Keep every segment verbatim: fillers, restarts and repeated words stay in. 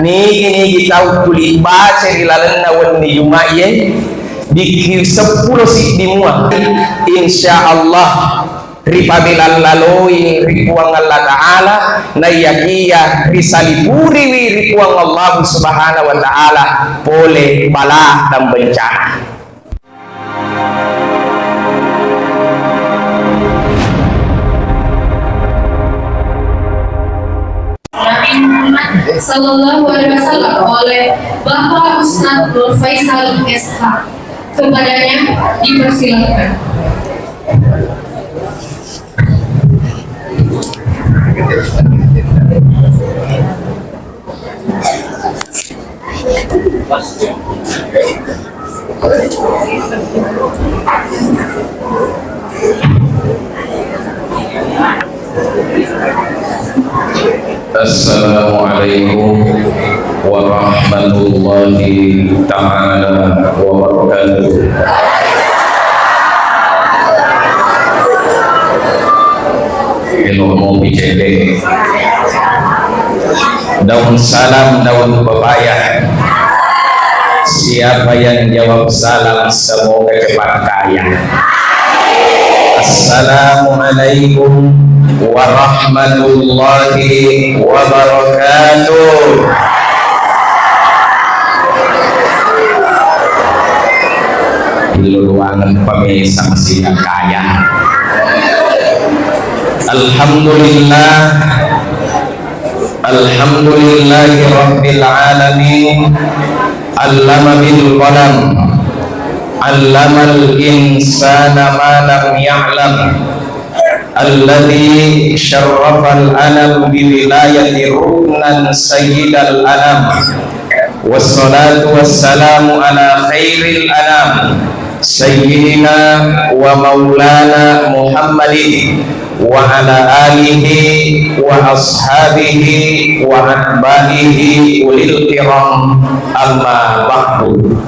Nigi-nigi tau tuli baca ri lalenna wenni Juma'e, dikki seppulo siddi mua. Insya Allah, ripabela laloi ri Puang Allah Ta'ala, naiyakiya risalipuriwi ri Puang Allah Subhanahu wa Ta'ala pole bala dan bencana. Nabi Muhammad Sallallahu Alaihi Wasallam oleh Bapak Ustadz Nur Faisal S H. Kepadanya dipersilakan. Assalamualaikum warahmatullahi taala wabarakatuh. Elo mopi cedde. Daun salam, daun pepaya. Siapa yang jawab salam, semoga cepat kaya. Assalamualaikum warahmatullahi wabarakatuh. Iluluangan pemesa masih kaya. Alhamdulillah. Alhamdulillahi rabbil alamin. Allama bil qalam. Allamal insana ma lam ya'lam. Alladzi syarrafal anam bi wilayati ruknan sayyidal anam. Wassalatu wassalamu ala khairil anam. Sayyidina wa maulana Muhammadin wa ala alihi wa ashabihi wa atba'ihi ulil kiram, amma ba'du.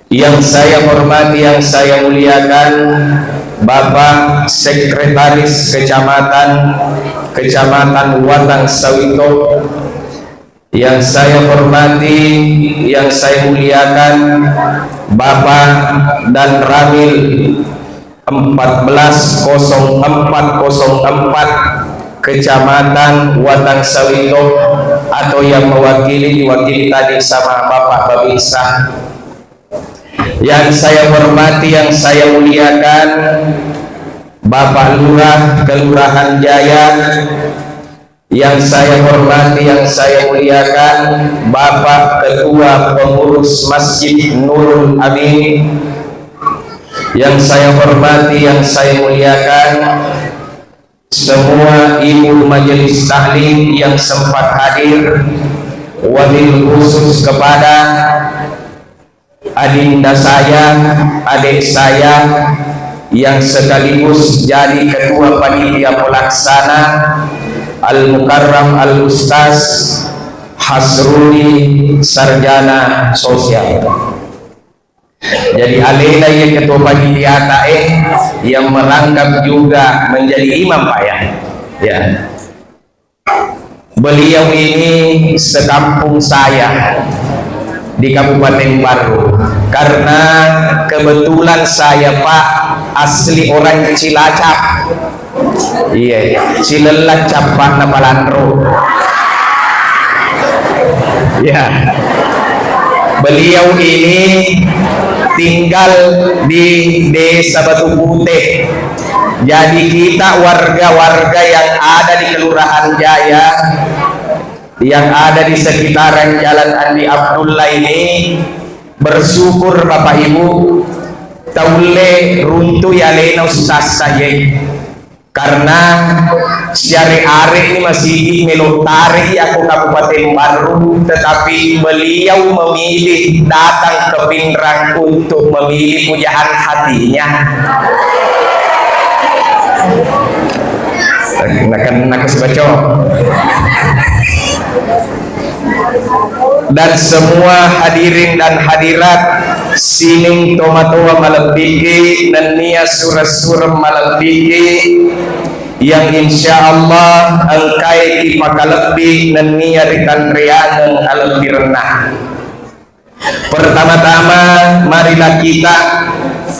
Yang saya hormati, yang saya muliakan, Bapak Sekretaris Kecamatan, Kecamatan Watang Sawito, yang saya hormati, yang saya muliakan, Bapak Danramil empat belas kosong empat kosong empat Kecamatan Watang Sawito, atau yang mewakili, diwakili tadi sama Bapak Babinsa. Yang saya hormati, yang saya muliakan, Bapak Lurah Kelurahan Jaya, yang saya hormati, yang saya muliakan, Bapak Ketua Pengurus Masjid Nurul Amin, yang saya hormati, yang saya muliakan, semua ibu majelis taklim yang sempat hadir, wabil khusus kepada adinda saya, adik saya, yang sekaligus jadi ketua panitia pelaksana, Al Mukarram Al Ustaz Hasrudi, sarjana sosial. Jadi alena iya ketua panitiata, eh, yang merangkap juga menjadi imam, Pak, ya. Ya. Beliau ini sekampung saya di Kabupaten Barru, karena kebetulan saya, Pak, asli orang Cilacap. Iya, Cilella cappa'na Palanro. Ya. Beliau ini tinggal di Desa Batu Putih. Jadi kita warga-warga yang ada di Kelurahan Jaya, yang ada di sekitaran Jalan Andi Abdullah ini bersyukur, Bapak Ibu, taulle runtu alena Ustaz saja. Karena siare-are ini masigi melo tare ako Kabupaten Barru, tetapi beliau memilih datang ke Pinrang untuk memilih pujaan hatinya. Nakan nakas baco. Dan semua hadirin dan hadirat, sining tomatoa malebbiki, nennia sure-sure malebbiki, yang insya Allah engkae ipakalebbi nennia ritanreangeng alebbirenna. Pertama-tama, marilah kita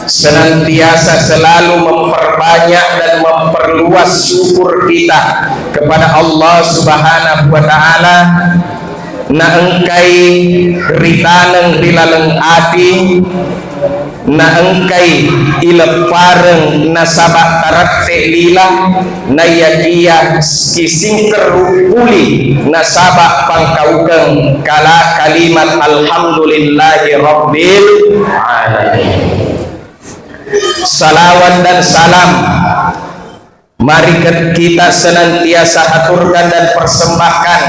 senantiasa selalu memperbanyak dan memperluas syukur kita kepada Allah Subhanahu wa Ta'ala. Naengkai ritaneng ri laleng ati, naengkai ileppareng nasaba tarette lila, naiyakiya kisingkerru puli nasaba pangkaukeng kala kalimat alhamdulillahi rabbil alamin. Salawat dan salam mari ke-, kita senantiasa haturkan dan persembahkan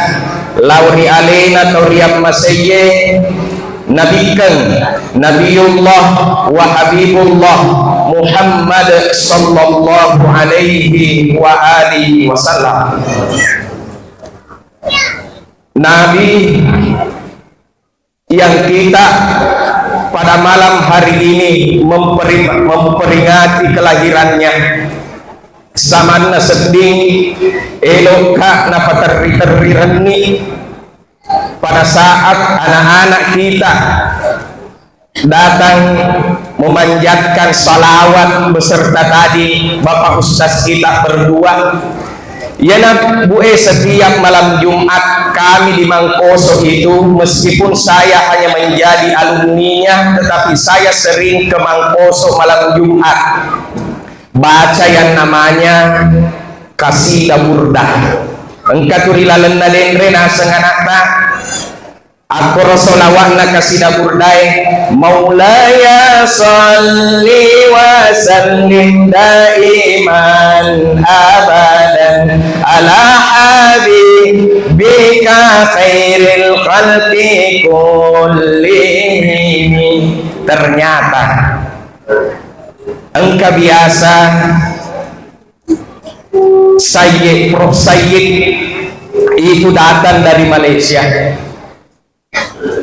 lao ri alena tau riammaseiye, Nabikkeng Nabiullah wa Habibullah Muhammad sallallahu alaihi wa alihi wasallam. Nabi yang kita pada malam hari ini memperi-, memperingati kelahirannya. Samanna sedding, elokka napaterri-terri renni pada saat anak-anak kita datang memanjatkan salawat beserta tadi Bapak Ustaz kita berdua. Iyana, Bu, e, setiap malam Jumat kami di Mangkoso itu, meskipun saya hanya menjadi alumninya, tetapi saya sering ke Mangkoso malam Jumat. Baca yang namanya Qasidah Burdah. Engka tu ri lalenna denre naseng anakta, akkoro solawatna Qasidah Burdae, Maulaya salli wa sallim daiman abadan ala habibika khairil khalqi kullihim. Ternyata engka biasa Sayyid, Prof Sayyid itu datang dari Malaysia.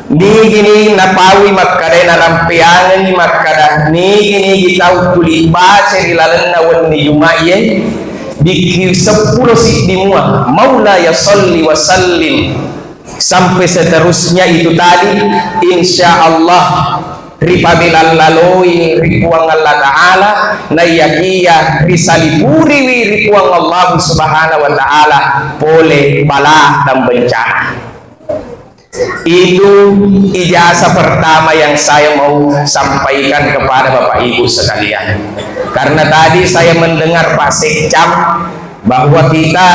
Nigi-nigi napaui makkada, narampeangengi makkada, nigi-nigi tau tuli baca ri lalenna wenni Jumaie, dikki seppulo siddi mua, Maulaya salli wa sallim, sampai seterusnya itu tadi, insya Allah ripabelallaloi ri Puang Allah Ta'ala, naiyakiya risalipuriwi ri Puang Allah Subhanahu wa Ta'ala pole bala dan bencana. Itu ijazah pertama yang saya mau sampaikan kepada Bapak Ibu sekalian. Karena tadi saya mendengar Pak Sekcam bahwa kita,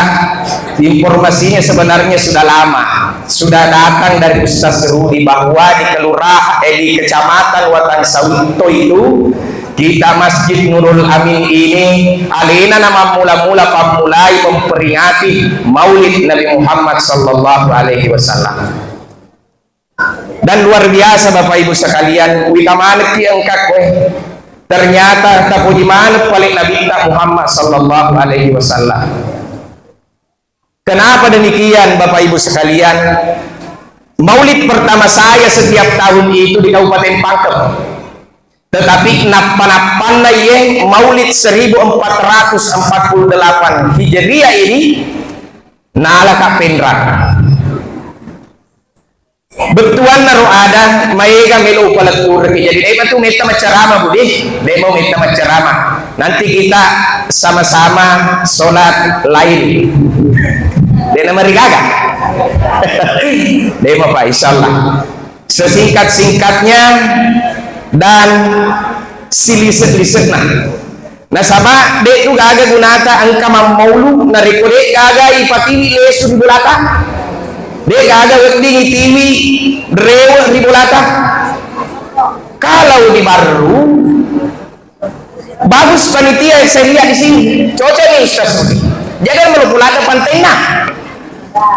informasinya sebenarnya sudah lama, sudah datang dari Ustaz Rudi bahwa di kelurahan, eh, di Kecamatan Watang Sawitto itu, kita Masjid Nurul Amin ini alena na mammula-mula pammulai memperingati Maulid Nabi Muhammad sallallahu alaihi wasallam. Dan luar biasa, Bapak Ibu sekalian, wita manekki engka koe. Ternyata tapoji maneng pale Nabitta Muhammad sallallahu alaihi wasallam. Kenapa demikian, Bapak Ibu sekalian? Maulid pertama saya setiap tahun itu di Kabupaten Pangkep. Tetapi nappa-nappanna iye Maulid seribu empat ratus empat puluh delapan Hijriah ini nalaka Penrang. Bettuanna ro ada maega melo upalettureng. Jadi, de' matu metta maccarama, Bu, de'. De' mau metta maccarama. Nanti kita sama-sama sholat lail. De' namarigaga. De' mau, Pak, insyaallah. Sesingkat-singkatnya dan silise'-lise'na. Nasaba, de' tu gaga gunata engka mammaulu, narekko de' gaga ipatiwi lesu ri bolata. De' gaga wedding itiwi rewe' ri bolata. Kalau di Barru, bagus panitia yang saya lihat di sini. Cocok nih, Ustaz. Jangan melupulata pantenna.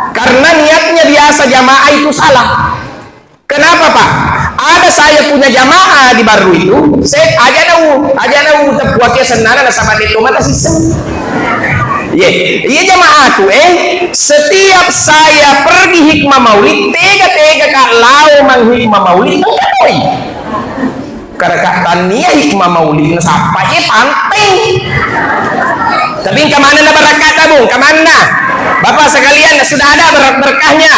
Karena niatnya biasa jamaah itu salah. Kenapa, Pak? Ada saya punya jamaah di Barru itu, saya aja nau, aja nau tepuakia sennana nasaba de' to mata siseng. Ye, iya jamaahku, eh, setiap saya pergi hikmah maulid, tega-tega ka lao mang hikmah maulid, engka toi. Karena ka tania hikmah maulid, nasappa ye panteng. Tapi engka manenna berkah tabung, engka manna. Bapak sekalian, sudah ada ber-, berkahnya.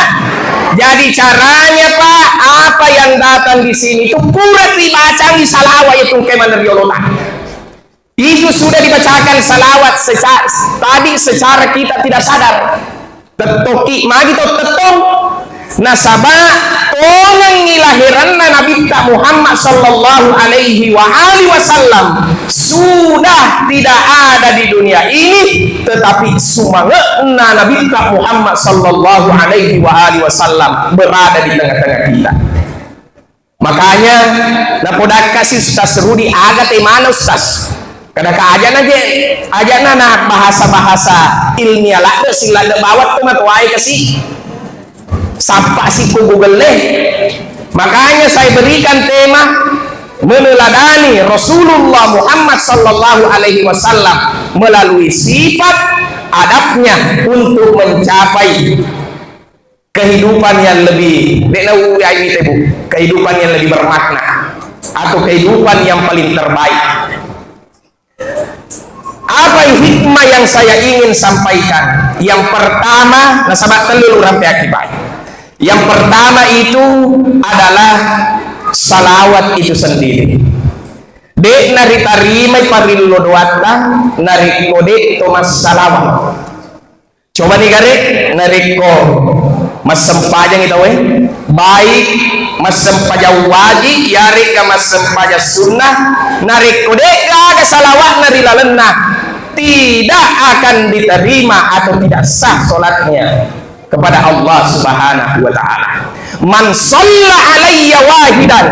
Jadi caranya, Pak, apa yang datang di sini itu pura dibacangi salawat itu engka maneng riolota. Itu sudah dibacakan salawat seca-, tadi secara kita tidak sadar. Tettongki, magi to tettong. Nasaba tongengngi lahiranna Nabitta Muhammad sallallahu alaihi wa alihi wasallam sudah tidak ada di dunia ini, tetapi sumange'na Nabitta Muhammad sallallahu alaihi wa alihi wasallam berada di tengah-tengah kita. Makanya, napodakkasi Ustaz Rudi, aga temana Ustaz? Kadaka ajana je, ajana na bahasa-bahasa ilmiah ladde, sing ladde bawang tu matuae kasi. Sapa si ku Google le. Makanya saya berikan tema meneladani Rasulullah Muhammad sallallahu alaihi wasallam melalui sifat adabnya untuk mencapai kehidupan yang lebih, de'na uwai mite, Bu, kehidupan yang lebih bermakna atau kehidupan yang paling terbaik. Apa hikmah yang saya ingin sampaikan? Yang pertama, nasaba tellu urang pe akibai. Yang pertama itu adalah salawat itu sendiri. De'na ritarimai parillo doatta narekko de' to massalawat. Coba ni gare, narekko massempajang tauwe, baik massempajang wajib, yaregga massempajang sunnah, narekko de'gaga salawatna ri lalenna, tidak akan diterima atau tidak sah salatnya kepada Allah Subhanahu wa Ta'ala. Man shalla alayya wahidan,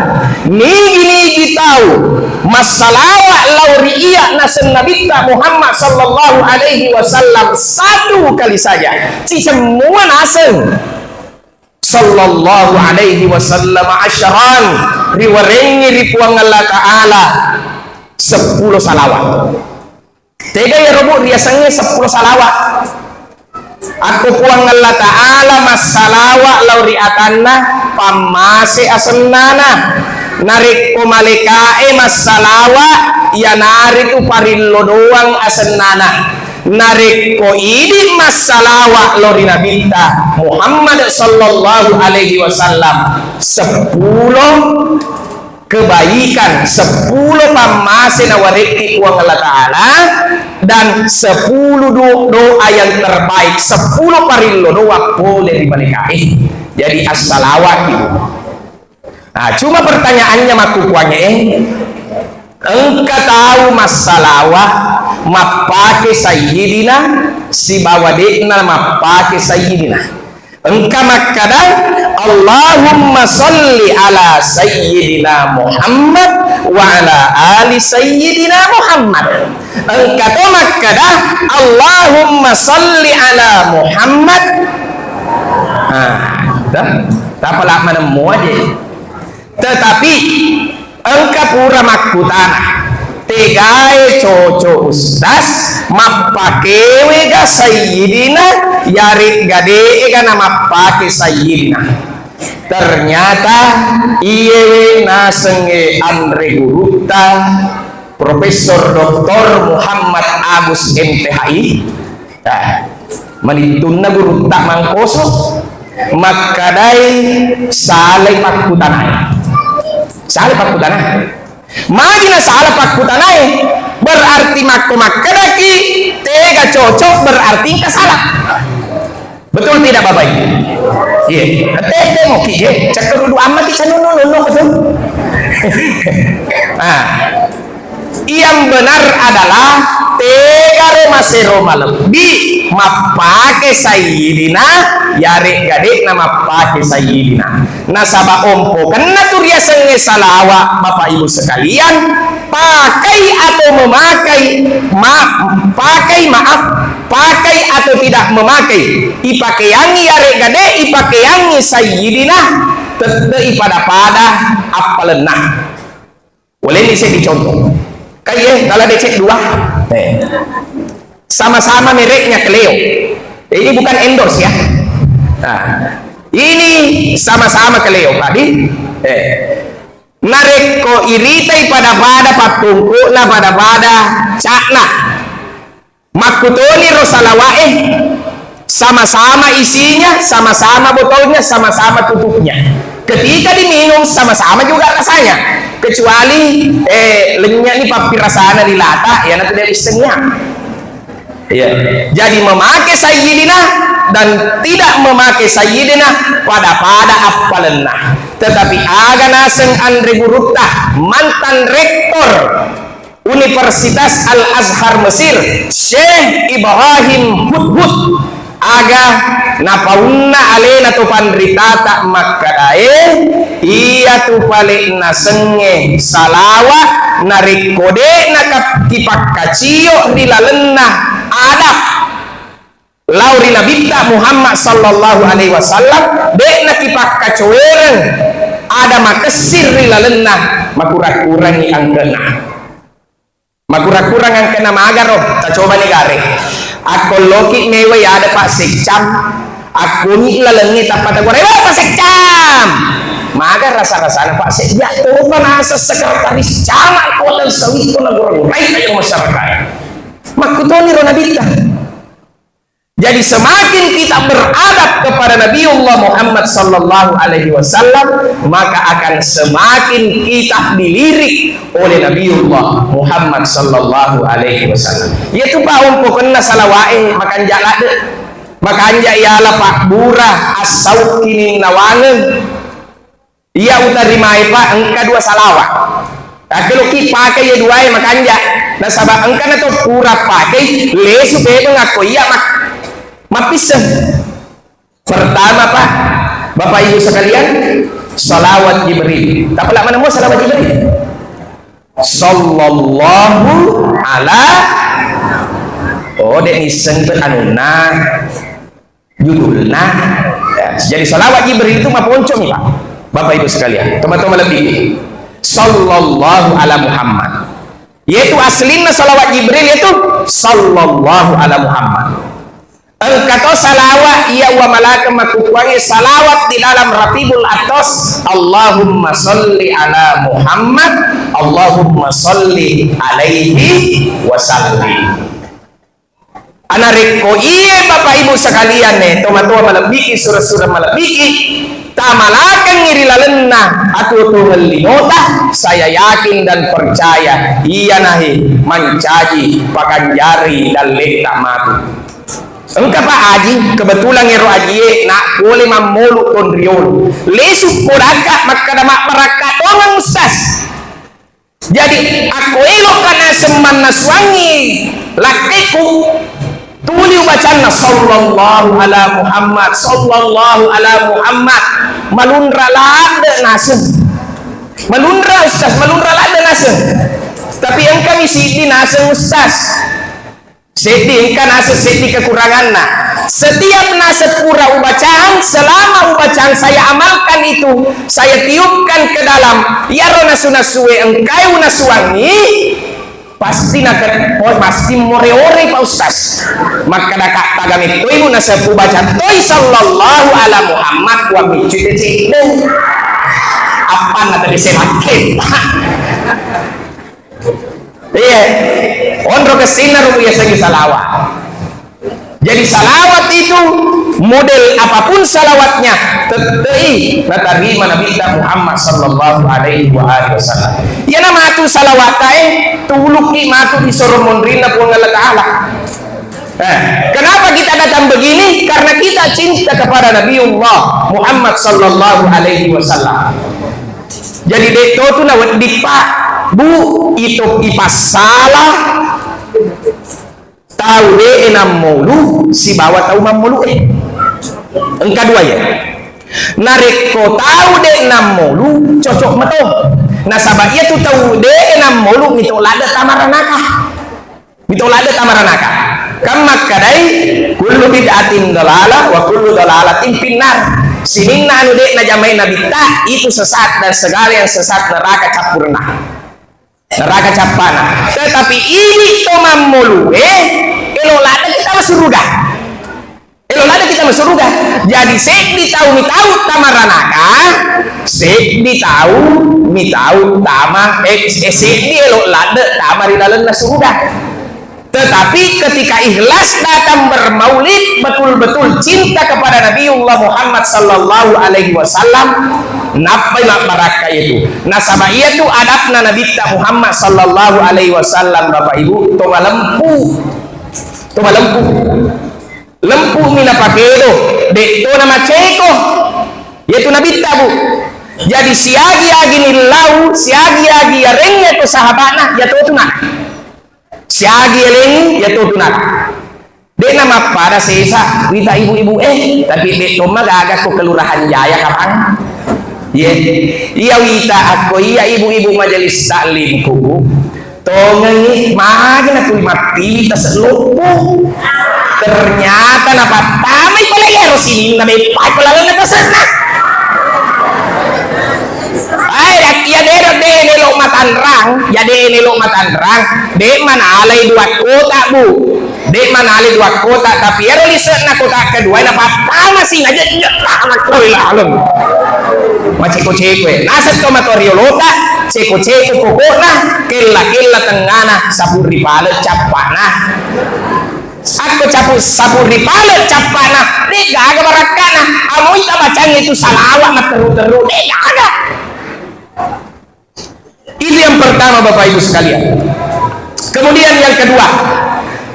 nigi-nigi tau massalawa lao ri iyya naseng Nabitta Muhammad sallallahu alaihi wasallam satu kali saja, cicemmua naseng, sallallahu alaihi wasallam asyran, riwerengngi ri Puang Allah Ta'ala seppulo salawat. Tega iyaro, Bu, riasengnge seppulo salawat? Akko Puang Allah Ta'ala massalawa lao ri atanna, pammase asennana. Narekko malaeka'e massalawa, iyanaritu parillo doang asennana. Narekko idi massalawa lao ri Nabitta Muhammad sallallahu alaihi wasallam, seppulo kebaikan, seppulo pammase nawarekki Puang Allah Ta'ala, dan sepuluh do-, doa yang terbaik, sepuluh parillo doa pole ri malaeka'e. Jadi assalawaki. Nah, cuma pertanyaannya makkukuangnge, eh, engka tau massalawa mappake sayyidina sibawa de'na mappake sayyidina. Engka makkada, "Allahumma shalli ala Sayyidina Muhammad wa ala ali Sayyidina Muhammad." Engka to makkada, "Allahumma shalli ala Muhammad." Ah, ta-, tapala manemmu aja. Tetapi engka pura makkutana, tegae cocok Ustaz mappakewe ga Sayyidina, yaregga de'e ga namappake Sayyidina? Ternyata iyewe nasengnge anre gurutta Profesor Doktor Muhammad Agus M Ph I. Nah, manittunna gurutta mangkoso, makkadai salai pakkutanae. Salai pakkutanae. Magi nasala pakkutanae? Berarti makko makkedaki tega cocok, berarti engka salah. Betul tidak, Bapak Ibu? Iya. Tete moki, eh. Cakkerudu amma ki canunu nunu betul. Ah. Yang benar adalah tegaro masero malebbi mappake sayyidina, yaregga de'na mappake sayyidina. Nasaba ompokenna tu riasengnge salawa, Bapak Ibu sekalian, pakai atau memakai, ma-, pakai, maaf, pakai atau tidak memakai, ipakeangngi yaregga de' ipakeangngi sayyidina, tette'i pada-pada appalenna. Boleh ini saya dicontoh. Kayak tala decek dua. Eh. Sama-sama mereknya Cleo. Ini bukan endorse ya. Nah, ini sama-sama Cleo tadi. Eh. Narekko iritai pada-pada pattungku'na, pada-pada ca'na. Makkutoni ro salawa'e, sama-sama isinya, sama-sama botolnya, sama-sama tutupnya. Ketika diminum, sama-sama juga rasanya. Kecuali, eh, lennye'ni pappirasana ri lata, iyanatu de' issengngi. Iya. Jadi memakai sayyidina dan tidak memakai sayyidina pada-pada appalenna. Tetapi aga naseng anre gurutta, mantan rektor Universitas Al-Azhar Mesir, Syekh Ibrahim Hudhud, aga napaunna alena to panritata makkedae, iyatu pale nasengnge salawa narekko de' nakap-, kipakkacio ri lalenna adab lao ri Nabitta Muhammad sallallahu alaihi wasallam, de' nakipakkacoereng ada makessing ri lalenna, makurang-kurangi angkena. Makurang-kurang angkena magaro, tacobani gare. Akkolloki mewai ada Pak Seccam, akkoni lalengnge tappa tagore, "Wah, Pak Seccam!" Maga rasa-rasana Pak Seccam, topa naseng sekretaris camat kota sawitto nagura-gurai ayo masyarakat. Makkutoni ro Nabitta. Jadi, semakin kita beradab kepada Nabiullah Muhammad sallallahu alaihi wasallam, maka akan semakin kita dilirik oleh Nabiullah Muhammad sallallahu alaihi wasallam. Iyatu pa ompokenna salawa'e makanja' ladde'. Makanja' yala pabbura assaukkini nawangeng. Iya utarimai, Pak, engka dua salawat. Akkeloki pakai iya duae makanja. Nasaba engka na to pura pakai, lesu pebeng akko iya mak-, mappisseng. Pertama, Pak, Bapak Ibu sekalian, salawat Jibril. Tapi lah mana mau salawat Jibril? Sallallahu ala, oh, dek niseng tu anuna. Judulna, ya, jadi salawat Jibril itu maponcomi, Pak. Bapak Ibu sekalian, teman-teman lebih. Sallallahu ala Muhammad. Yaitu aslinna salawat Jibril itu sallallahu ala Muhammad. Engka to salawat iya wa malaka makukuangi salawat di dalam Ratibul Atas. Allahumma salli ala Muhammad, Allahumma salli alaihi wa sallim. Ana rekko iye Bapak Ibu sekalian e, tomatoa malebbiki, sura-sura malebbiki, tamalakengngi ri lalenna atuo-tuongeng linota, saya yakin dan percaya, iyanahe mancaji pakanjari dalletta matu. Engka Pak Aji, kebetulan ero ajie na pole mammolu konriolo. Lesu kodaka makkada mabbarakka tongeng Ustaz. Jadi, akko elokka naseng mannasuangngi lakkaiku, tuli ubacanna, "Sallallahu ala Muhammad, sallallahu ala Muhammad." Malunra ladde naseng. Malunra, Ustaz, malunra ladde naseng. Tapi engkami siddi naseng, Ustaz. Seddi, engka naseng seddi kekuranganna. Setiap naseng pura ubacang, selama ubacang saya amalkan itu, saya tiupkan ke dalam, iyaro nasu-nasue engkae unasuangngi, pasti nake-, oh, pasti more-ore, Pak Ustaz. Makkadaka tagami toi bu naseng ubaca toi sallallahu ala Muhammad, wa miccu tecedde. Appanna tadi semakin. Iya, onro kessinna rubu yasengnge salawat. Jadi salawat itu model apapun salawatnya, tettei natarima Nabitta Muhammad sallallahu alaihi wa alihi wasallam. Iyana matu salawat tae, tuluki matu di soro monrinna Puang Allah Ta'ala. Eh, kenapa kita datang begini? Karena kita cinta kepada Nabiullah Muhammad sallallahu alaihi wasallam. Jadi, de' to tu nawedding, Pak, Bu, ito ipassala tau de' nammolu sibawa tau mammolu e. Engka dua ya. Narekko tau de' nammolu, cocok meto. Nasaba iyatu tau de' nammolu mito ladde tamaranaka. Mito ladde tamaranaka. Kan makkadai, "Kullu bid'atin dalalah wa kullu dalalatin finnar." Sininna anu de' najamai Nabitta, itu sesat dan segala yang sesat neraka cappurna. Neraka cappana. Tetapi ini to mammolue, elo ladde kita masuruga. Elo ladde kita masuruga. Jadi seddi tau mitau tamaranaka, seddi tau mitau tama, eh, eh, seddi elo ladde tama ri lalenna suruga. Tetapi ketika ikhlas datang bermaulid, betul-betul cinta kepada Nabiullah Muhammad sallallahu alaihi wasallam, nappai mabbarakka itu. Nasaba iyatu adabna Nabitta Muhammad sallallahu alaihi wasallam, Bapak Ibu, to malempu. To malempu. Lempu mi napakedo, de to namaceko. Iyatu Nabitta, Bu. Jadi siagi-agi nillau, siagi-agi yarengnge ko sahabana, iyatu tunana. Siagi elengngi, iyatu tunana. De'na mappada sesa wita ibu-ibu, eh, tapi de tomma gaga ko Kelurahan Jaya kapang. Ye, iya wita akko iya ibu-ibu majelis taklim ku, tongengi magi na tuli mattiwi taseloppu. Ternyata napattamai pole iyaro sininna beppai pole lalenna tasenna. Ai, iya de de nelo matanrang, iya de nelo matanrang, de manalai dua kota, Bu. De manalai dua kota, tapi ero lise'na kota kedua na pattama sing aja iya tama koi laleng. Maceko-ceko e. Naseng to mato riolota, ceko-ceko pokokna, kella-kella tengngana, sapuri pale cappana. Akko capu sapuri pale cappana, de gaga barakkana. Amui tabacang itu salawat matteru-teru, de gaga. Itu yang pertama, Bapak Ibu sekalian. Kemudian yang kedua,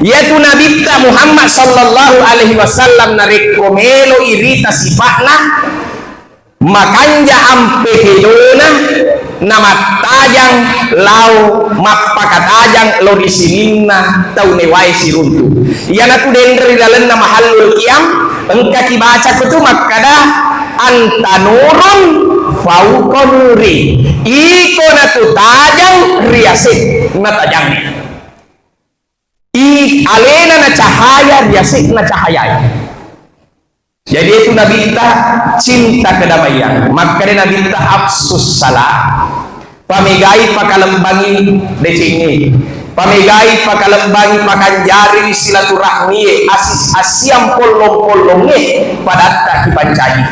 yaitu Nabitta Muhammad sallallahu alaihi wasallam narekko melo irita sipa'na, makanja ampe kedona, namattajang lao mappakatajang lao ri sininna tau newae siruntu. Iyanatu denre ri lalenna Mahallul Qiyam, engka kibaca kutu makkada, "Anta nurun fauqa nuri." Iko natu tajang riaseng na tajangnge. I alena na cahaya riaseng na cahayae. Jadi itu Nabitta cinta kedamaian. Makkada Nabitta, "Afsus salam." Pamegai pakalembangi decengnge. Pamegai pakalembangi pakanjari silaturahmie asis asiang pollong-pollongnge padatta kipancaji.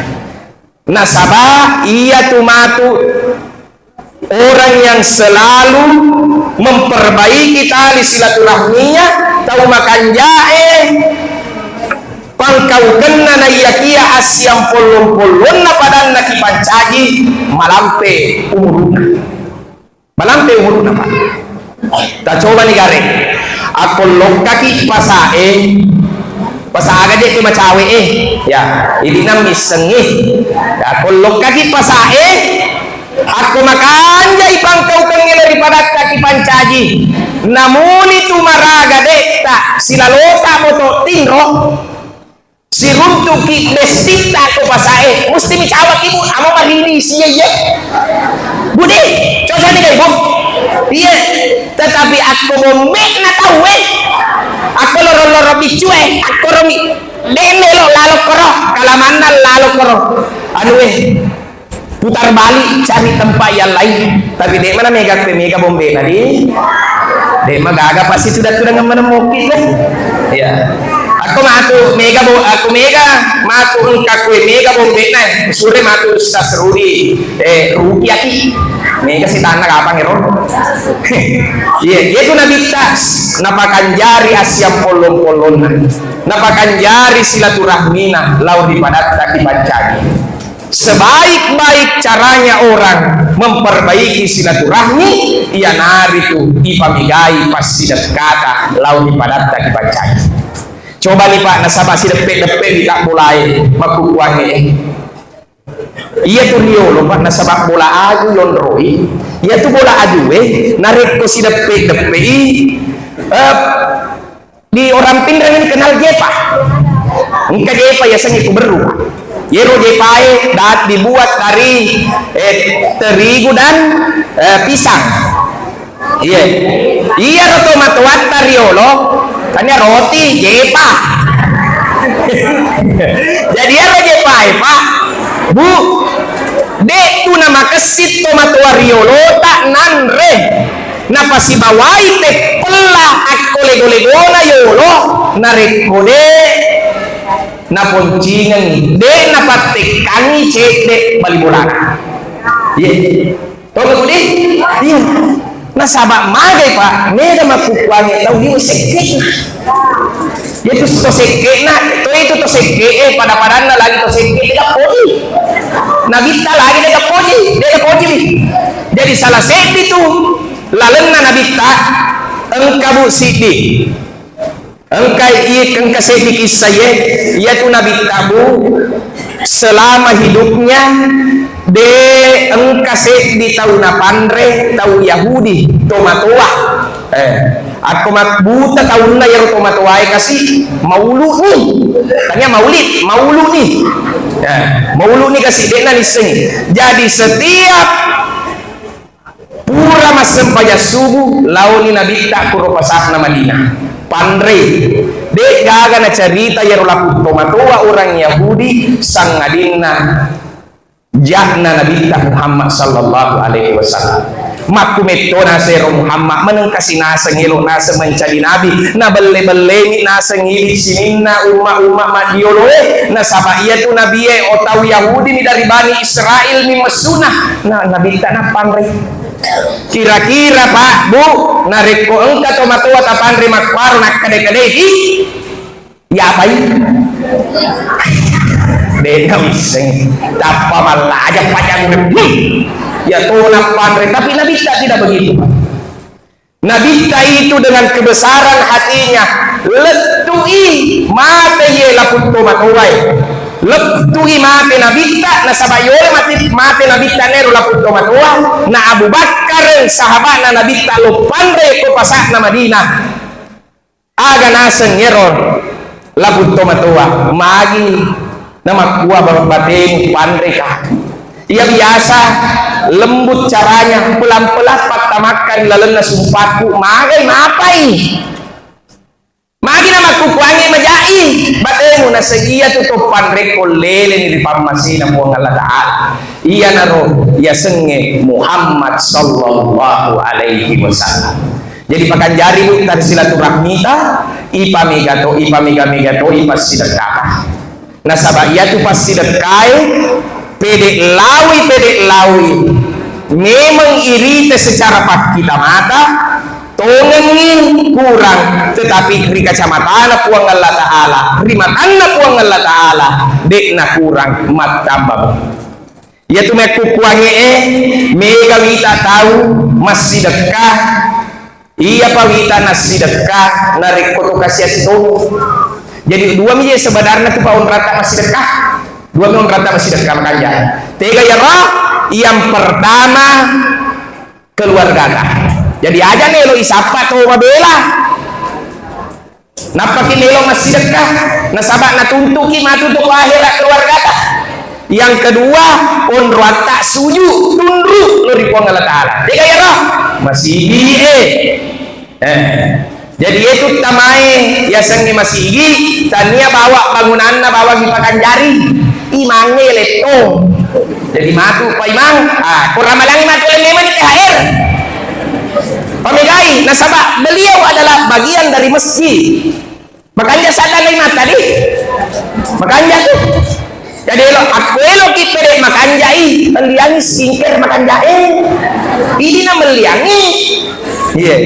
Nasaba iyatu matu orang yang selalu memperbaiki tali silaturahminya, tau makanjae pangkaukenna naiyakia assiang pollong-pollonna padanna kipancaji malampe umuruna. Malampe umuruna, Pak. Tacobani gare. Akko lokkaki pasae, pasa aga je ke macawe e. Ya, idi nang missengi. Akko lokkaki pasae, akko makanjai pangkaukengnge ri padatta kipancaji. Namuni tu maraga detta silalota moto tinro. Siruntuki bestitta ko pasae, musti micawaki, Bu, amo marini sia iye. Budi, cocok ni, Bu. Iya, tetapi akko bombe'na tauwe, akko loro-loro biccue, akko romi, de melo lalo koro, kalamanna lalo koro. Anu e, putar balik, cari tempat yang lain. Tapi de mana mega kue mega bombe tadi. De magaga pasti sudah sudah ngemana mungkin deh. Ya. Aku matu mega bo, aku mega matu engka kue mega bombe na. Sure matu Ustaz Rudi. Eh, rugi aki. Mega si tanah kapang ero. Iya, itu Nabi tas. Napakanjari asiang pollong-pollonna. Napakanjari silaturahmina lau di padatta kipancaji. Sebaik-baik caranya orang memperbaiki silaturahmi, iyanaritu ipamegai passidekkata lao ri padatta kipancaji. Cobani, Pak, nasaba sideppe-deppe wita bolae makkukuangnge. Iya tu riolo, Pak, nasaba bola aju yonroi. Iya tu bola ajue narekko sideppe-deppei, eh, Di orang Pinrang ini kenal jepa. Engka jepa yasengnge kuberru. Yero jepae dat dibuat dari, eh, terigu dan, eh, pisang. Iya. Iyaro tomatoatta riolo, kan iya roti, jepa. Jadi iyaro jepae, Pak. Bu, de tu namakessi tomatoa riolota nanre. Napasibawai teppella akko lego-legona yolo, narekko de naponcingengi, de napattekkangi cedde bali bolana. Iye. Tongeng Budi? Iya. Nasaba magai, Pak, mega makkukkuangnge tau liwe sekke'na. Itu to sekke'na, to itu to sekke'e, pada-padanna lagi to sekke'e, de' gaga poji. Nabitta lagi de' gaga poji, de' gaga poji. Jadi salah seddi tu lalenna Nabitta, engka, Bu, siddi. Engka i-, engka seddi kissa iye, iyatu Nabitta, Bu, selama hidupnya, de' engka seddi tau napanre tau Yahudi, tomatoa. Eh, akko mabbuta taunna iyaro tomatoae kasi, mauluni. Tania maulid, mauluni. Eh, mauluni kasi, de'na nissengi. Jadi setiap pura massempajang subuh, laoni Nabitta kuro pasa'na Madinah. Panrei. De' gaga nacarita iyaro lapung tomatoa orang Yahudi, sangadinna ja'na Nabitta Muhammad sallallahu alaihi wasallam. Makkumetto nasero Muhammad, menengkasi naseng elo naseng mencadi nabi, nabelle-bellemi naseng idi sininna umma-umma maddioloe, nasaba iyatu nabie o tau Yahudi mi dari Bani Israel mi messuna. Na, Nabitta nappanrei. Kira-kira, Pak, Bu, narekko engka tomatoa tapanre makkuaro nakkade-kadeki, yapai? De' nawisseng. Tappa mallaja pajang. Hmm. Ya to nappanre, tapi Nabitta tidak begitu, Pak. Nabitta itu dengan kebesaran hatinya, lettu'i mate iye lapung tomatoae. Lettu'i mate Nabitta, nasaba yole mate, mate Nabitta nero lapung tomatoa, na Abu Bakar sahabatna Nabitta loppanre ko pasa'na Madinah. Aga naseng ero lapung tomatoa, magi namakkua ba-, batemu panreka. Iya biasa lembut caranya, pelan-pelan pattamakka ri lalenna sumpakku, magai mapai. Magi namakkukkuangnge majai batemu, naseng iyatu to panrekko leleni ri pammasena Puang Allah Ta'ala. Iyanaro yasengnge Muhammad sallallahu alaihi wasallam. Jadi pakanjari, Bu, tali silaturahmita, ipamega to, ipamega-mega to, ipassidekka. Nasaba iyatu passidekkae pede laui, pede laui. Memang irite secara pakkita mata, tongengi kurang, tetapi ri kacamatana Puang Allah Ta'ala, ri matanna Puang Allah Ta'ala, de'na kurang, mattamba. Iyatu makkukkuangnge e, mega wita tau massidekka, iyapa wita nassidekka narekko to kasi-asi to. Jadi dua mi je sebenarnya tu pa onratta massidekka. Dua mi onratta massidekka makanja. Tega iyaro, yang pertama keluargata. Jadi aja melo isappa to mabela. Nappaki melo massidekka, nasaba natuntuki matu to ko ahera keluargata. Yang kedua, onroatta suju, tunru lo ri Puang Allah Ta'ala. Tega iyaro? Masigi e. Eh. Jadi itu tamae yasengnge masigi, tania bawa bangunanna bawang dipakanjari. Imangnge lettong. Jadi matu Pak Imang, ah, kurang malangi matu lenne mani T H R. Pamegai, nasaba beliau adalah bagian dari masjid. Makanja sadda lagi mata di. Makanja tu. Jadi elo, aku elo ki pede makanja i, melliangi skincare makanja e. Ini na melliangi. Iya.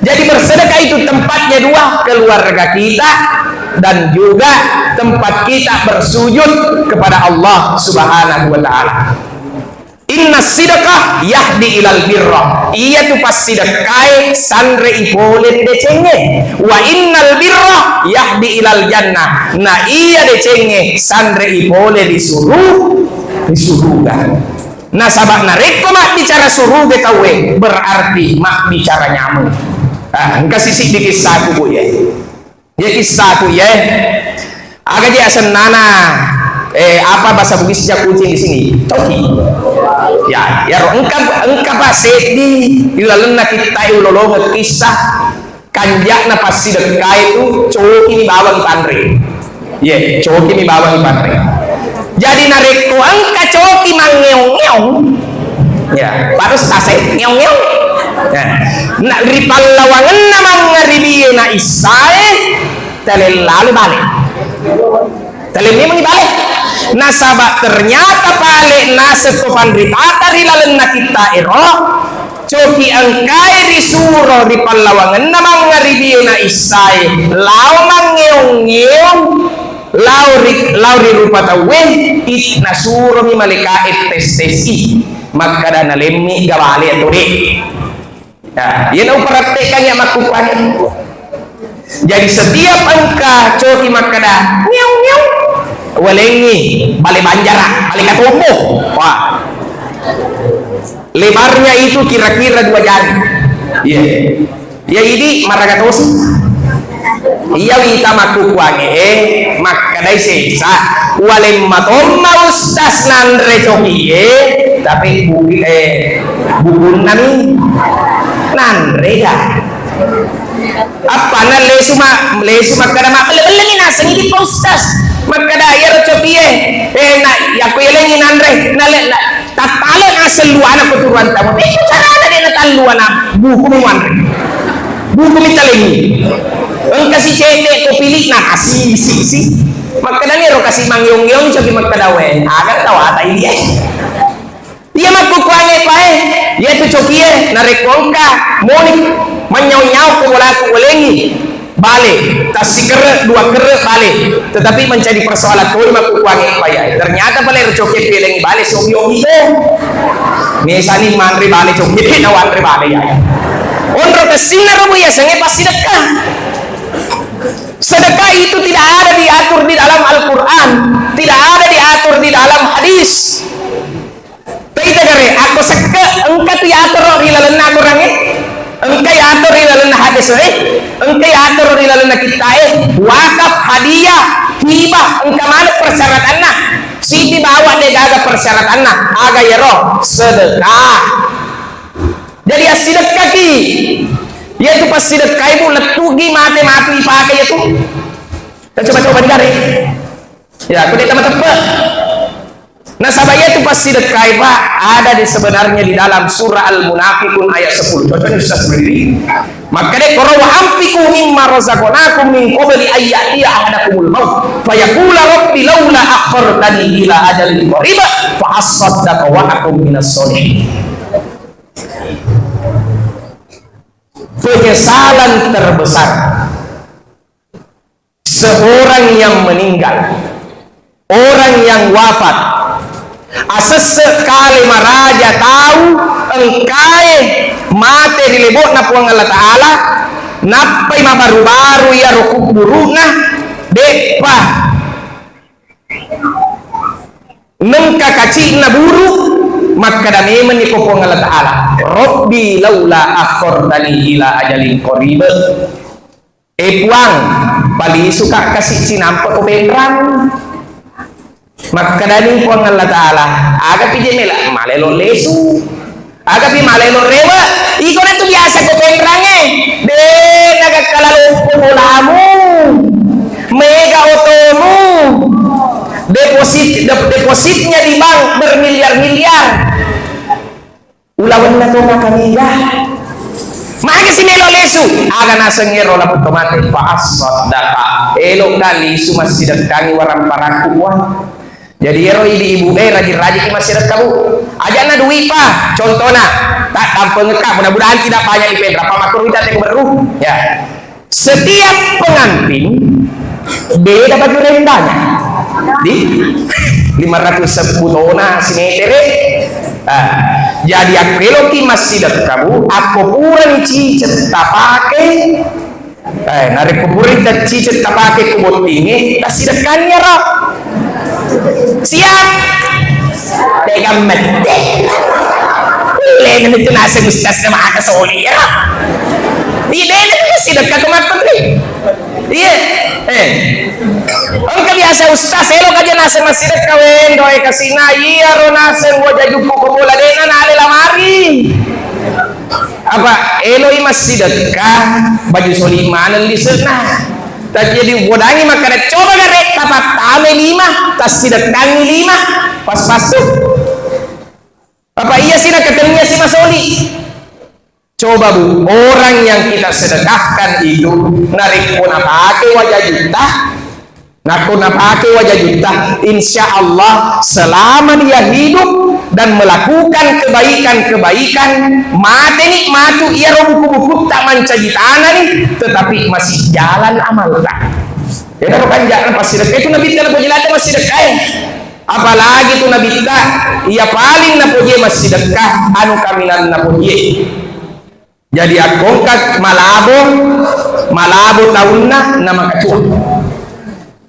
Jadi bersedekah itu tempatnya dua, keluarga kita dan juga tempat kita bersujud kepada Allah Subhanahu wa Ta'ala. Inna sidqa yahdi ilal birra. Iyatu passidekkae sanrei pole ri decengnge. Wa innal birra yahdi ilal jannah. Na iya decengnge sanrei pole ri suru-, ri suruga. Nasaba narekko mabbicara suruga tauwe, berarti mabbicara nyameng. Ah, engka sisi di kisahku, Bu, ya. Iya kissaku, iya. Aga je asennana, eh, apa bahasa Bugisnya kucing di sini? Coki. Ya, ya, ro, engka, engka pa seddi, ilalenna kitta ulolongeng kisah, kanjakna passidekkae tu, coki ni bawang panre. Iya, coki ni bawang panre. Jadi narekko engka coki mangngeong-ngeong, ya, baru selesai, ngeong-ngeong. Ya. Na, ri pallawangenna mangngaribie na issae, talellale bale. Talellale bale. Nasaba ternyata pale naseng to panritata ri lalenna kitta ero, Coki engkae risuro ri pallawangenna mangngaribie na issae, lao mangngeong-ngeong, lao ri, lao ri rupa tauwe, it-, nasuromi malaika'e tes-tesi, makkada nalemmi gabale atau de'. Nah, iyana uparattekangngi makkukkuangnge. Jadi setiap engka coki makkada, "Ngeong, ngeong," walengngi bale banjara, bale katombo. Wah. Lebarnya itu kira-kira dua jari. Iya. Ya, idi maraga tosi. Iya wita makkukkuangnge, eh, makkadai sesa. Waleng matomma ustaz nanre cokie, tapi buki, eh, bukunna mi nanre ga. Appanna lesu ma-, lesu makkada mabbelle-belleni naseng idi pa ustaz. Makkada iyaro cokie, eh, na, yakko yalengngi nanre, na le-, na, tattale naseng luana ko turuan tamu. Eh, carana de' natalluana, buku mi wanre. Buku mi talengngi. Engka si cete ko pilik na kasi si si. Makkadani ro kasi mangiong-iong coki makkada we. Aga tawata ini, eh. Iya makkukkuangnge pae, iyatu cokie, narekko engka moni manynyau-nyau ko bolaku walengngi bale, tassikerre, dua kerre bale, tetapi menjadi persoalan toi makkukkuangnge pae. Ternyata pale ro cokie pelengngi bale, sobi-obi to. Mesani manre bale cokie, de' nawanre bale ya. Onro kessinna ro bu yasengnge passidekka. Sedekah itu tidak ada diatur di dalam Al-Quran, tidak ada diatur di dalam hadis. Taita gare, akko sekke, engka tu yatoro ri lalenna Qurangnge, engka yatoro ri lalenna hadis e, engka yatoro ri lalenna kitta e, wakaf, hadiah, hibah, engka maneng persyaratanna. Siti bawa de' gaga persyaratanna, aga yero sedekah. Jadi assidekkaki, yaitu passidekkai bu lettugi mate matu ipake yatu. Kita coba-coba digare. Ya, aku de' tama teppe. Nasaba iyatu passidekkai, Pak, ada di sebenarnya di dalam surah Al-Munafiqun ayat sepuluh. Cocok nih, Ustaz, berdiri. Makkada koro, "Wa anfiqu mimma razaqnakum min qabli an ya'tiya ahadakumul maut fayaqula rabbi laula akhartani ila ajalin qarib fa assaddaqa wa akun minas sholihin." Penyesalan terbesar seorang yang meninggal, orang yang wafat, asesse kale maraja tau engkae mate ri lebo'na Puang Allah Ta'ala, nappai mabaru-baru iyaro kubburu'na, de'pa nengka kaci'na buru, makkada memenni ko Puang Allah Ta'ala, "Rabbi laula akhartani ila ajalin qarib." Eh, Puang, palisuka kasi cinampe ko penrang. Makkedani Puang Allah Ta'ala, "Agapi je mela malelo lesu? Agapi malelo rewe? Iko na tu biasa ko penrangnge. De' nagakkalaloppo bolamu. Mega otomu. Deposit, dep-, depositnya di bank bermiliar-miliar." Ulawenna to maka mega. Magi si melo lesu? Aga naseng ero laputto mate, fa assaddaqa. Eloka lisu massidekkangi waramparakku, Puang. Jadi ero idi ibu e rajin-rajin ki massidekka, Bu. Ajana dui pa, contona, tak dampengekka, mudah-mudahan tidak banyak di penrang, apa makro kita teko beru. Ya. Setiap pengantin beda baju rendanya. Di lima ratus sebbu tona simetere. Ah, jadi akkeloki massidekka, Bu, akko purani cicet tapake, eh, narekko purani ta-, cicet tapake ko bottinge, tassidekkanni ro. Siap. Tega mette. Lena itu naseng ustaz na maka soli ya. Di lena itu sidekka ko makkutri. Iya. Eh. Engka biasa ustaz, elo kaja naseng massidekka wendo e kasina, iya ro naseng gua jajukku ko bola dena nale lamari. Apa eloi massidekka, baju soli maneng lise'na. Tapi jadi bodangi makkada, coba gare tapattame lima, tassidekkangi lima, pas-pas tu. Apa iya sih nakatennia si masoli? Coba, Bu, orang yang kita sedekahkan itu narekko napake wajah juta, Nakko napake wajah juta, insya Allah selama dia hidup, dan melakukan kebaikan-kebaikan, mateni matu iyaro buku-bukutta mancaji tanani, tetapi masih jalan amalta. Iyaro kanja'na passidekka itu Nabitta napoji ladde massidekkae. Apalagi tu Nabitta, iya paling napoji massidekka, anu kaminang napoji. Jadi akkongka malabo, malabo taunna na makacua.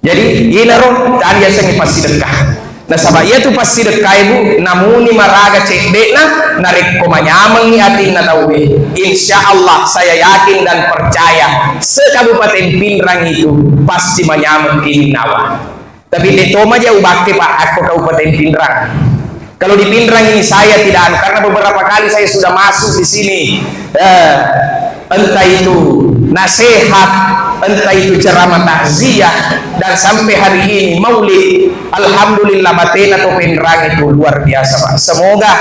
Jadi inaro tadi yasengnge passidekka. Nasaba iyatu passidekkae, Bu, namuni maraga cedde'na, narekko manyamengngi atinna tauwe, insya Allah saya yakin dan percaya se-Kabupaten Pinrang itu pasti manyameng ininnawa. Tapi de' to maja ubakke, Pak, akko Kabupaten Pinrang. Kalau di Pinrang ini saya tidak anu, karena beberapa kali saya sudah masuk di sini, eh, entah itu nasihat, entah itu ceramah takziah, dan sampai hari ini maulid. Alhamdulillah, batena to Pinrang itu luar biasa, Pak. Semoga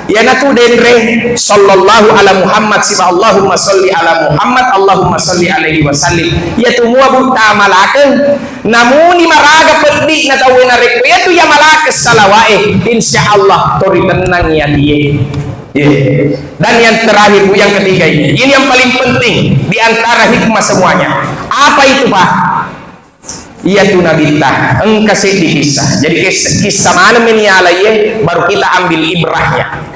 iyanatu denre sallallahu ala Muhammad, siba Allahumma salli ala Muhammad, Allahumma salli alaihi wasallim. Iyatu mua, Bu, tamalakeng. Namuni maraga peddi'na tauwe narekko iyatu yamalakeng salawae, insya Allah to ritennangngi atie. Ye. Dan yang terakhir, Bu, yang ketiga ini, ini yang paling penting di antara hikmah semuanya. Apa itu, Pak? Iyatu Nabitta, engka seddi kisah. Jadi kis-, kisah maneng meni alaiye, baru kita ambil ibrahnya.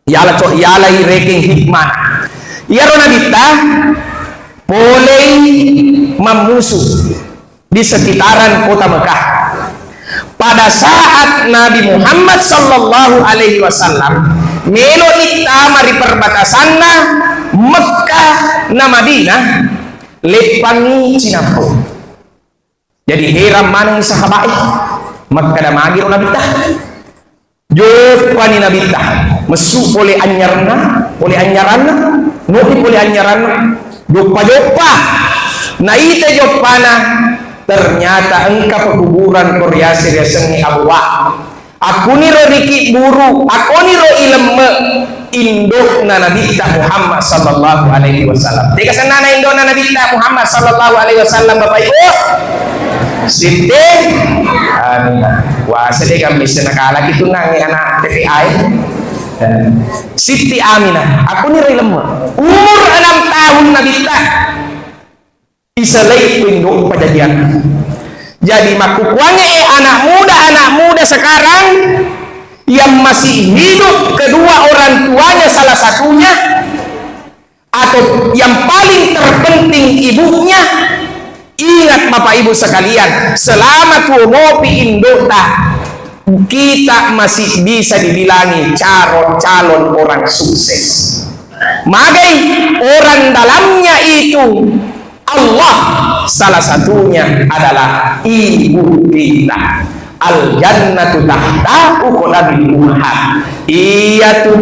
Yala co-, yalai rekeng hikmah. Iyaro Nabitta polei mammusu di sekitaran kota Mekah. Pada saat Nabi Muhammad sallallahu alaihi wasallam melo nittama ri perbatasanna Mekah na Madinah, leppangngi cinampo. Jadi heran maneng sahabae, makkeda magiro Nabitta. Joppani Nabitta, messu pole anyaranna, pole anyaranna, noni pole anyaranna, joppa-joppa. Naita joppana, ternyata engka pekuburan ko riase-, riasengnge Abwa. Akkuniro rikibburu, akkoniro ilemme indo'na Nabitta Muhammad sallallahu alaihi wasallam. Tega sennana indo'na Nabitta Muhammad sallallahu alaihi wasallam, Bapak Ibu? Siti Aminah. Wah, sedih kami senakalaki tunangi anak T P I. Eh, Siti Aminah. Akkuniro ilemme. Umur enam tahun Nabitta. Isalai pindu pajajian. Jadi, makkukuangnge, eh, anak muda, anak muda sekarang yang masih hidup kedua orang tuanya salah satunya, atau yang paling terpenting ibunya, ingat Bapak Ibu sekalian, selama tuo mopi indota, kita masih bisa dibilangi caro-, calon orang sukses. Magai orang dalamnya itu Allah, salah satunya adalah ibu kita. Al jannatu tahta uqdamil ummahat. Iyatu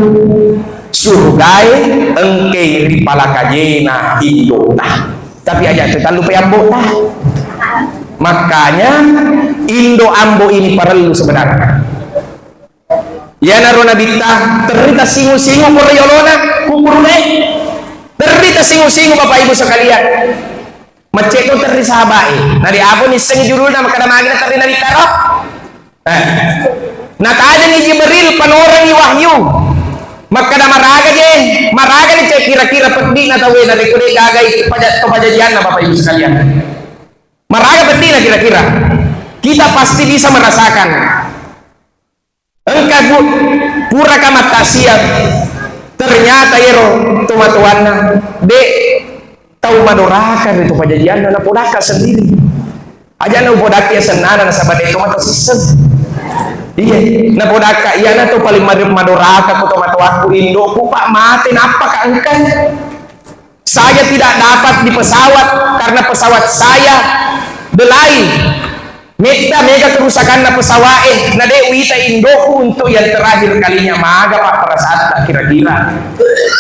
surgae engkai ri palakajena indota. Tapi aja tu tallu pe ambo ta. Makanya indo ambo ini parellu sebenarnya. Iyanaro Nabitta, terri tassingu-singu pura yolona kuburu'e. Terri tassingu-singu, Bapak Ibu sekalian. Macce'ko terri sahabae. Nade apa nissengi judulna, makkeda magina terri Nabitta ro? Eh. Natajengi Jibril, panorengi wahyu. Makkeda maraga je, maraga ni cek kira-kira peddi'na tauwe narekko de gagai paja-, to pajajianna, Bapak Ibu sekalian. Maraga peddi'na kira-kira. Kita pasti bisa merasakan. Engka pu-, puraka mattaksiat, ternyata ero tomatoanna de tau madoraka ri to pajajianna, napodakka sendiri. Aja na upodakki asennana nasaba de to mata sisseng. Iya, napodakka iyana to paling mad-, madoraka ko tomatoakku, indoku, Pak, mate, nappaka engka. Saya tidak dapat di pesawat karena pesawat saya delay. Metta mega kerusakanna pesawat, eh, na de uita indoku untuk yang terakhir kalinya. Maga, Pak, perasaanta kira-kira?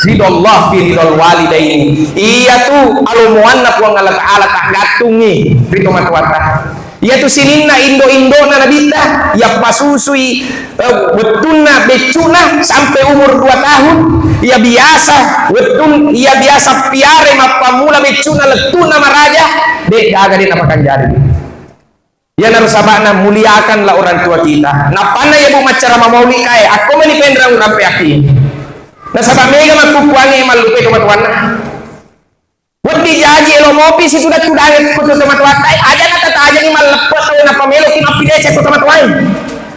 Ridho Allah fi ridhol walidaini. Iyatu alomoanna Puang Allah Ta'ala taggattungi ri tomatoatta. Iyatu sininna indo-indona Nabitta, yappasusui, eh, wettunna beccu'na sampai umur dua tahun, iya biasa wettun-, iya biasa piare mappammula beccu'na lettu'na maraja, de gaga de napakanjari. Iyanaro saba'na muliakanlah orang tua kita. Nappanna iya, Bu, maccarama maulid kae, akko mani penrang urampe ati. Nasaba mega makkukkuangnge mallupe tomatoanna. Wedding jaji elo mopi situdang-tudangi ko tomatoatta, aja natatajengi malleppe tau nappa meloki mappideceng ko tomatoae.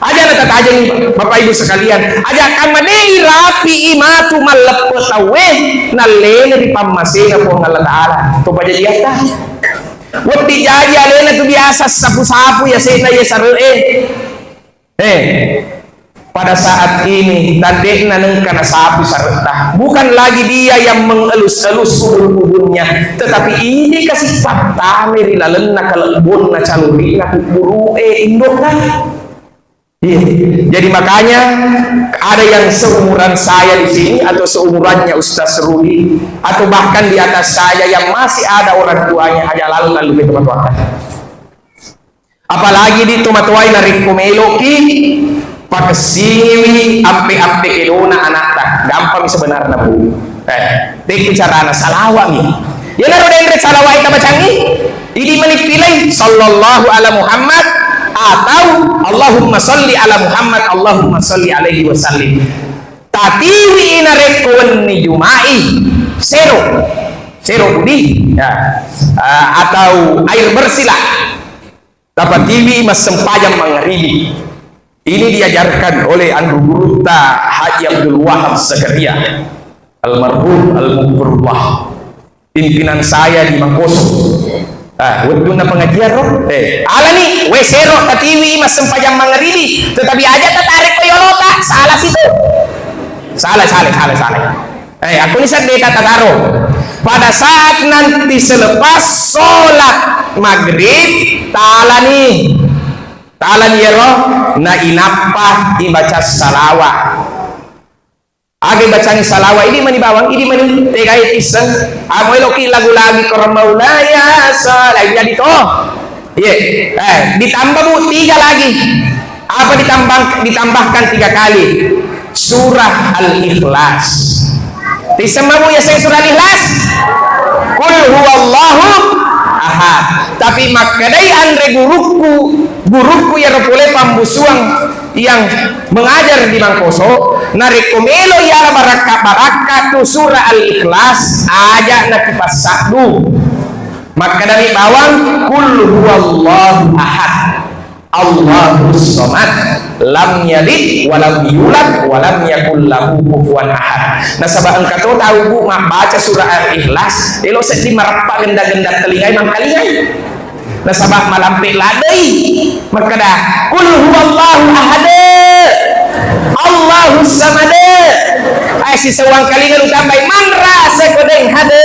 Aja natatajengi, Bapak Ibu sekalian. Aja kamma de irapi matu malleppe tauwe, nallena ri pammasena Puang Allah Ta'ala. To pajajiatta. Wedding jaji alena tu biasa sapu-sapu yase'na iya sare'e. Eh, pada saat ini tandekna nengka nasapu saretta. Bukan lagi dia yang mengelus-elus ubun-ubunnya, tetapi ini kasih pattame ri lalenna kalebbonna calurina kuburu'e indokna. Iya. Jadi makanya ada yang seumuran saya di sini atau seumurannya Ustaz Rudi atau bahkan di atas saya yang masih ada orang tuanya, aja lalo nallupe tomatoatta. Apalagi di tomatoae narekko meloki pakessingiwi ampe-ampe kedona anakta, gampang sebenarnya, Bu. Eh, tekki carana salawami. Iyanaro denre salawai tabacangi, idi mani pilih sallallahu ala Muhammad atau Allahumma salli ala Muhammad, Allahumma salli alaihi wasallim. Tatiwi narekko wenni Juma'i, sero, sero budi, ya, eh, atau air bersih lah. Tapatiwi massempajang mangaribi. Ini diajarkan oleh anru gurutta Haji Abdul Wahab Zakaria, almarhum, almughfirullah. Pimpinan saya di Mangkoso. Ah, wettunna pengajian ro, eh, alani, we sero tatiwi massempajang mangaribi, tetapi aja tatarekko yolota, salah situ. Salah, salah, salah, salah. Eh, aku ni sedde tataro. Pada saat nanti selepas sholat maghrib, talani. Talani ero, na inappa ibaca salawat. Aga ibacangi salawat, idi mani bawang, idi mani tegai tisseng. Amo eloki lagu-lagu Qur'an Maulaya salai jadi to. Iya. Eh, ditambah, Bu, tiga lagi. Apa ditambah, ditambahkan tiga kali? Surah Al-Ikhlas. Tisseng, Bu, ya saya surah Al-Ikhlas? Qul huwallahu ahad. Tapi makkedai anre gurukku, gurukku iyaro pole pammusuang yang mengajar di Mangkoso, narekko melo iyala barakka-barakka tu surah Al-Ikhlas, aja nakipassaddu. Makkedami bawang, "Qul huwallahu ahad, Allahus samad, lam yalid walam yulad walam yakul lahu kufuwan ahad." Nasaba engka to tau, Bu, mabbaca surah Al-Ikhlas, elo seddi mareppa genda-genda telingai mangkalingai. Nasaba malampe ladei makkeda, "Qul huwallahu ahad, Allahus samad." Ai sisewang kalinga lu tambai, "Man rasa kodeng hade."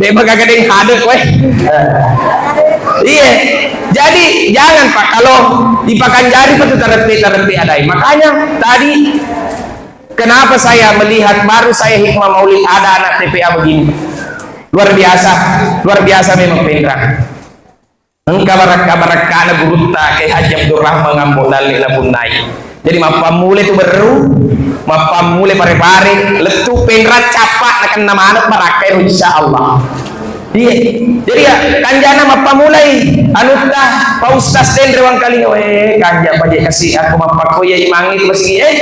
De' bagaga deng hade kowe. Iya. Jadi jangan, Pak, kalau dipakanjari patu tarepe-tarepe adai. Makanya tadi kenapa saya melihat baru saya hikmah maulid ada anak T P A begini. Luar biasa, luar biasa memang Penrang. Engka barakka-barakkana gurutta Kiai Haji Abdurrahman Ambo Dalle napunnai. Jadi mappammule tu berru, mappammule pare-pare, lettu Penrang cappa nakenna maneng barakka ero insyaallah. Iya. Jadi ya kanjana mappamulai anutta Pak Ustaz denre wangkalinga, eh, kanja paje kasi aku mappakko ya imang itu masih, eh.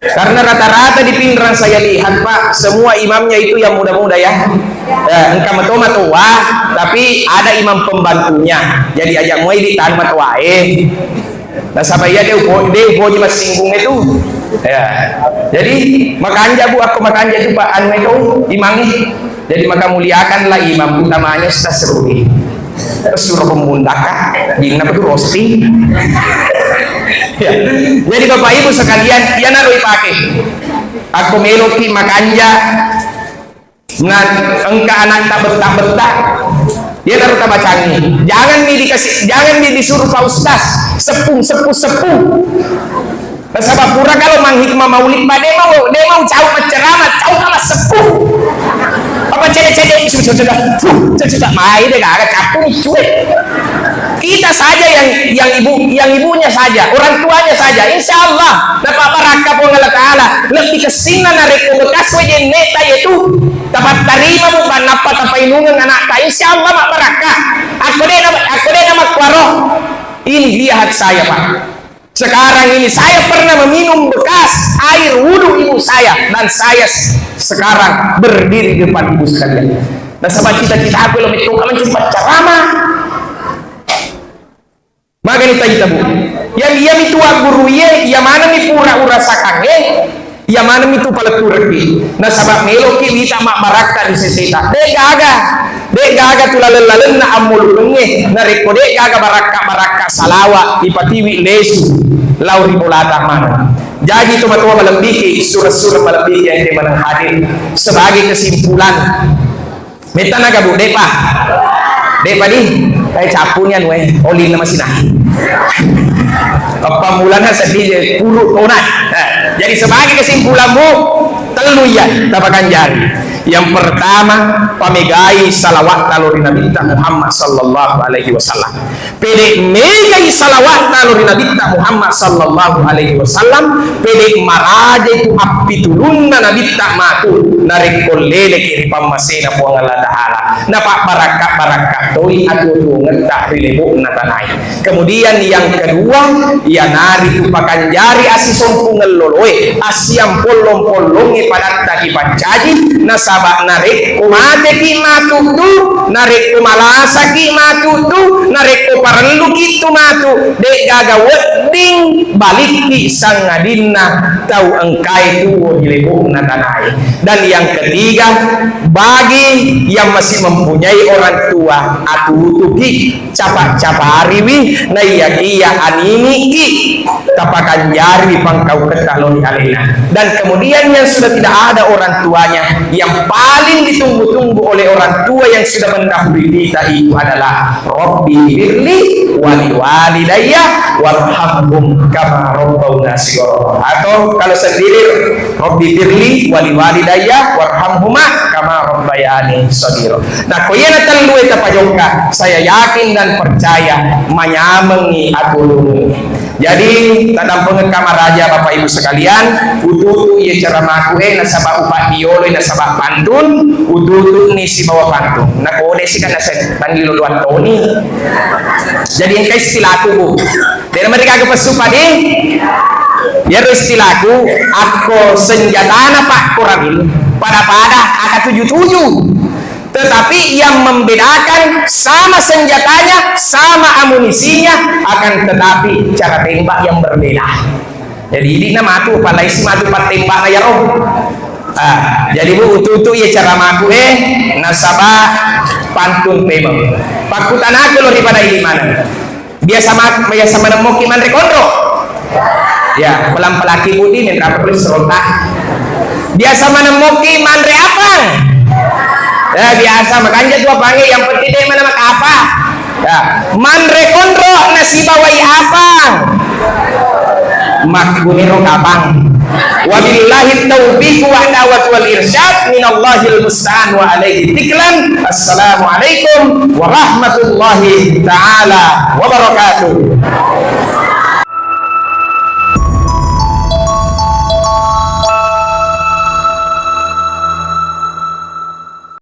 Karena rata-rata di Pinrang saya lihat, Pak, semua imamnya itu yang muda-muda, ya. Ya, engka mato-matoa, tapi ada imam pembantunya. Jadi aja muai di tan matoae. Nasaba iya de' upo-, de' upoji massinggung itu. Ya. Jadi makanja, Bu, aku makanja itu, Pak, anu itu imangi. Jadi maka muliakanlah imam utamanya Ustaz Rudi. Suro pemundaka, dinna betul roasting. Ya. Jadi Bapak Ibu sekalian, iyanaro ipake. Aku meloki makanja, na engka anak tak bettak-bettak, iyanaro tabacangi. Jangan ni dikasih, jangan ni disuruh Pak Ustaz, sepung, sepung, sepung. Nasaba pura kalau manghikmah maulid, Pak, de' mau, de' mau cau macceramah, cau ka masseppu. Apa cede-cede, sudah, sudah, sudah, mai de' gaga cappu miccu, eh. Kita saja yang, yang ibu, yang ibunya saja, orang tuanya saja, insya Allah napabbarakka Puang Allah Ta'ala. Lebih kesinna narekko bekas wae jenneta yetu tapattarima bu, nappa tapainungeng anakta, insya Allah mabbarakka. Aku deh nama, aku deh nama kuaro. Ini lihat saya, Pak. Sekarang ini saya pernah meminum bekas air wudhu ibu saya, dan saya s-, sekarang berdiri di depan ibu sekalian. Nasaba cita-cita aku lo metto ka mencoba ceramah. Magani taita, Bu. Yang iya mitu guru ye, iya mana mi pura urasakange, iya mana mitu paletturekki. Nasaba meloki wita mabbarakka di seseta. De gaga. De gaga tu laleng-lalenna ammulukengnge, narekko de gaga barakka-barakka salawa ipatiwi lesu lao ri bolata maneng. Jaji tomatoa malebbiki, sura-sura malebbiki yang maneng hadir. Sebagai kesimpulan, metta naga Bu, depa? Depa di? Eh, capuni anu, eh, olinna masina. Pammulana seddi je, puru tona. Nah, jadi sebagai kesimpulanmu, tellu iya tapakanjari. Yang pertama, pamegai salawatta lao ri Nabitta Muhammad sallallahu alaihi wasallam. Pede megai salawatta lao ri Nabitta Muhammad sallallahu alaihi wasallam, pede maraja itu appitulunna Nabitta matu narekko leleki ri pammasena Puang Allah Ta'ala. Napabbarakka-barakka toi atuo-tuongetta ri lebo'na tanae. Kemudian yang kedua, iyanaritu pakanjari assisompungeng loloe, assiampollong-pollongnge padatta kipancaji, nasaba narekko mateki matu tu, narekko malasaki matu tu, narekko parelluki tu matu, de gaga wedding balikki sangadinna tau engkae tuo di lebo'na tanae. Dan yang ketiga, bagi yang masih mempunyai orang tua, atutuki capa-capariwi, naiyakiya aniniki, tapakanjariwi pangkauketta lao ri alena. Dan kemudian yang sudah tidak ada orang tuanya, yang paling ditunggu-tunggu oleh orang tua yang sudah mendahului kita itu adalah Rabbi firli wali walidayya warhamhum kama rabbauna shighara. Atau kalau sendiri, Rabbi firli wali walidayya warhamhuma kama rabbayani shaghira. Nah, ko iyana tellue tapajokka, saya yakin dan percaya manyamengngi atuo-tuongeng. Jadi, tadampengekka maraja Bapak Ibu sekalian, ututu iye ceramaku e nasaba upaddiyoloi nasaba pantun, ututu ni sibawa pantun. Nakode sika nasa tanggi loloan toni. Jadi engka istilaku, Bu. Dena mari gaga pessu padi. Iyaro istilaku, akko senjatana pakkorabil, pada-pada aka tuju-tuju. Tetapi yang membedakan sama senjatanya, sama amunisinya, akan tetapi cara tembak yang berbeda. Jadi idina matu, palaisi matu pattembak na yaro. Ah, jadi Bu, ututu iye ceramaku e, nasaba pantun pemeng. Pakkutanaku lo ri pada idi maneng. Biasa ma-, biasa manemmoki manre konro? Ya, pelang-pelaki budi menrapa kolesterol ta. Biasa manemmoki manre apang? Ya, biasa makanja tu apange, yang penting de mana makapa. Ya, manre konro nasibawai apang? Makkuniro kapang. Wabillahi taufiq wa da'wat wal irsyad, minallahil musta'an wa alaihi tiklan. Assalamualaikum warahmatullahi taala wabarakatuh.